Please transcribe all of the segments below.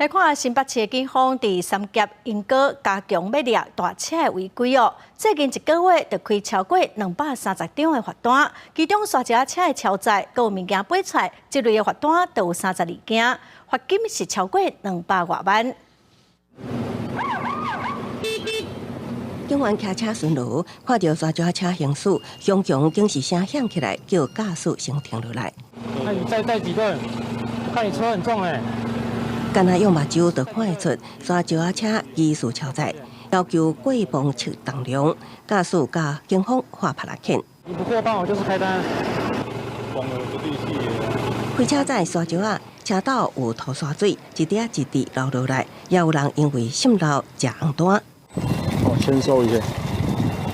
來看新北市的警方佇三峽鶯歌加強欲掠大車的違規哦。最近一個月就開超過230張的罰單，其中沙石仔車的超載，閣有物件飛出來，這類的罰單就有32件，罰金是超過200外萬。警員騎車巡邏，看著沙石仔車行駛，雄雄警示聲響起來，叫駕駛先停落來。那你再帶幾個？我看你車很重欸。干焦用目睭就看會出，沙石仔車疑似超載，要求過磅測重量，駕駛佮警方畫拍來牽。你不過磅，我就是開單。開車載沙石仔，車斗有塗沙水，一滴一滴流落來，也有人因為滲漏食紅單。哦，簽收一下。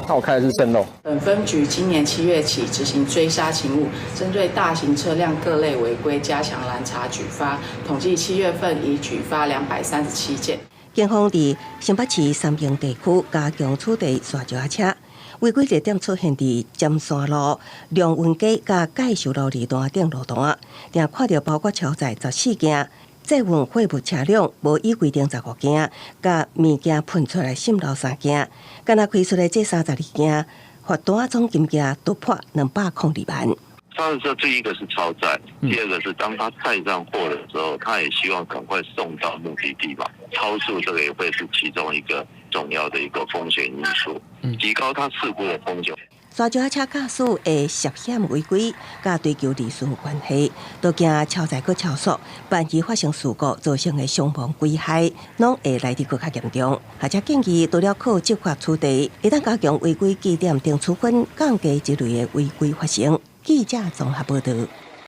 那我開的是滲漏。本分局今年7月起執行追殺勤務，針對大型車輛各類違規加強攔查舉發，統計7月份已舉發237件。警方佇新北市三鶯地區加強取締沙石仔車違規熱點出現佇尖山路、龍雲街佮介壽路二段頂路段，定看著包括超載14件，載運貨物車輛無依規定15件，佮物件噴出來滲漏3件，干焦開出的這32件罰單總金額突破202萬。肇事車第一個是超載，第二個是當他載上貨的時候，他也希望趕快送到目的地嘛。超速這個也會是其中一個重要的一個風險因素，提高他事故的風險。沙石仔車駕駛會涉嫌違規，佮追求利潤有關係，都驚超載閣超速，萬一發生事故造成的傷亡危害，攏會來得閣較嚴重。學者建議，除了靠執法取締，會當加強違規記點等處分，降低這類的違規發生。記者綜合報導。